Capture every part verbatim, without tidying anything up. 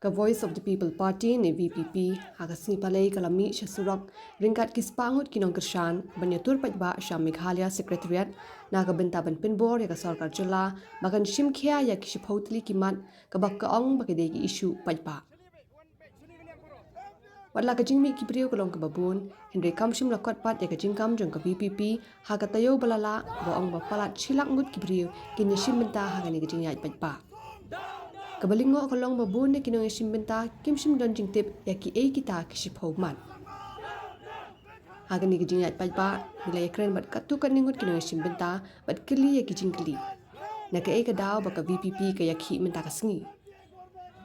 Ka Voice of the People Party ne V P P ha ka sngi Palei ka la mih sha surok ryngkat ki spah ngut ki nongkyrshan ban ïatur paidbah sha Meghalaya Secretariat na ka bynta ban pynbor ïa ka sorkar jylla ba kan shim khia ïa ki shiphew tylli ki mat kaba ka ong ba ki dei ki issue paidbah. Wat la ka jingmih ki briew ka long kaba bun, hynrei kam shym la kot pat ïa ka jingkam jong ka V P P ha ka taïew ba la lah, ba ong ba palat shi lak ngut ki briew kin ïashim bynta ha kane ka jingïaid paidbah. Kaba lyngngoh ka long ba bun na ki nongïashim bynta kim shym don jingtip ïa kiei kita ki shiphew mat. Ha kane ka jingïaid paidbah ngi la ïakren bad katto katne ngut ki nongïashim bynta bad kylli ïa ki jingkylli. Na kaei ka daw ba ka V P P ka ïakhih mynta ka sngi?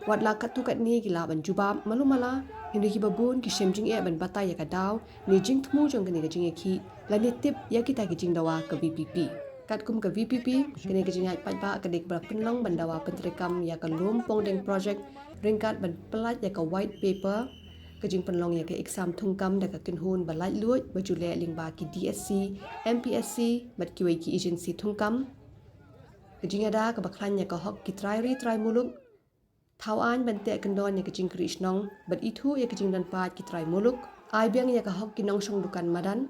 Wat la katto katne ki lah ban jubab malu mala, hynrei kiba bun ki shem jingeh ban batai ïa ka daw ne jingthmu jong kane ka jingïakhih lane tip ïa kita ki jingdawa ka V P P. Katkum ka V P P, kane ka jingïaid paidbah ka dei kaba la pynlong ban dawa pyntreikam ïa ka Lum Pongdeng Project ryngkat ban pyllait ïa ka White Paper, ka jingpynlong ïa ka exam thungkam da ka kynhun ba laitluid ba ju leh lyngba ki D S C, M P S C bad kiwei ki agency thungkam. Ka jingïada kaba khlaiñ ïa ka hok ki trai ri trai muluk, thaw aiñ ban teh kyndon ïa ka jingkyrïh shnong bad ithuh ïa ka jingdon paid ki trai muluk, ai biang ïa ka hok ki nongshong dukan madan,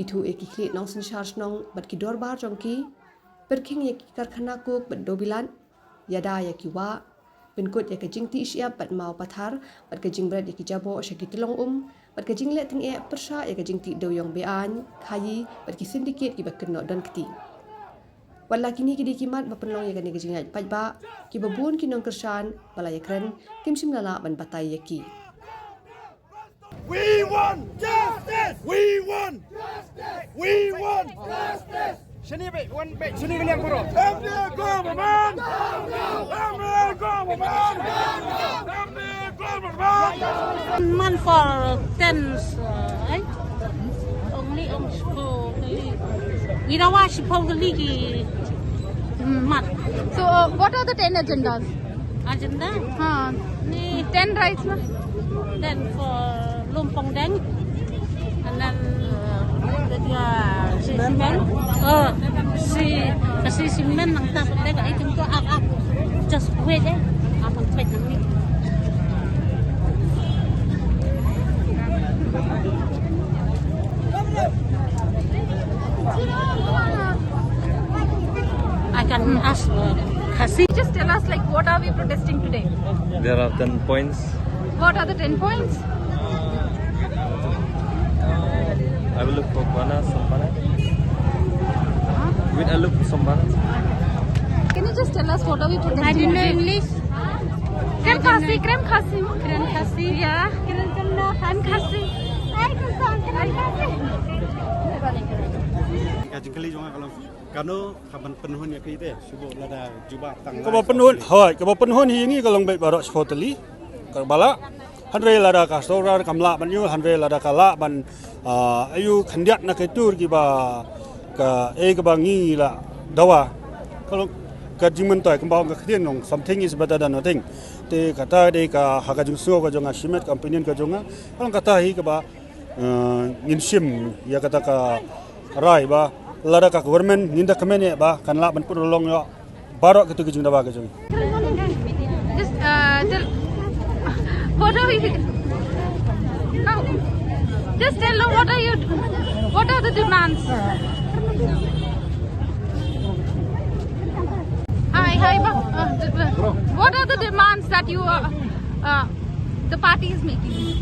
ithuh ïa ki khlieh nongsynshar shnong bad ki dorbar jong ki, pyrkhing ïa ki karkhana coke bad dewbilat, ïada ïa ki wah, pynkut ïa ka jingtih shyiap bad maw pathar bad ka jingbret ïa ki jaboh sha ki tyllong um, bad ka jingleh tyngeh pyrshah ïa ka jingtih dewïong be-aiñ, khaïi bad ki syndicate kiba kynnoh don kti. Wat la kine ki dei ki mat ba pynlong ïa kane ka jingïaid paidbah, kiba bun ki nongkyrshan ba la ïakren kim shym la lah ban batai ïa ki. We want justice! We want justice! We want justice! Shini be, wan be, shini be liang bro. M D A government! M D A government! M D A government! Month for ten, uh, eh? Only, only for the league. We don't want to for the league. Mm, mat. So, uh, what are the ten agendas? Agenda? Huh. Ni ten rights na? Ten for Lum Pongdeng. And then, uh, the, uh, si cement. Oh, si, si cement nang ta pete ka item tu ap, ap. Just wait, eh. Ap, ap, wait nang ni. I can ask, uh, Khasi. Just tell us, like, what are we protesting today? There are ten points. What are the ten points? I will look for Bana Sombana. Wait, I look for Sombana. Can you just tell us what are we protesting today? I didn't know English. Krem Khasi, Krem Khasi. Krem Khasi. Yeah. Krem Khasi. Ai, Krem Khasi. Ka jingkylli jong nga ka long, kano ka ban pynhun ïa ki te, shu buh lada jubab tang. Kaba pynhun, hooid, kaba pynhun hi ngi ka long beit baroh shiphew tylli. Kaba lah, hynrei lada ka sorkar kam lah ban ïoh, hynrei lada ka lah ban, ah, ïoh khyndiat na ki tur kiba, kaei kaba ngi la dawa. Ka long ka jingmyntoi kumba ong ka ktien, long something is better than nothing. Te kata dei ka ha ka jingsngew ka jong nga shimet, ka opinion ka jong nga. Ka long kata hi kaba, eh, ngin shim ïa kata ka rai ba lada ka government ngin da kmen ïa ba kan lah ban pynlong ïa baroh kito ki jingdawa ka jong. Just, uh, tell, what are we, no. Just tell them what are you, what are the demands? Hi, hi, ba-, uh, d-, uh, what are the demands that you are, uh, the party is making?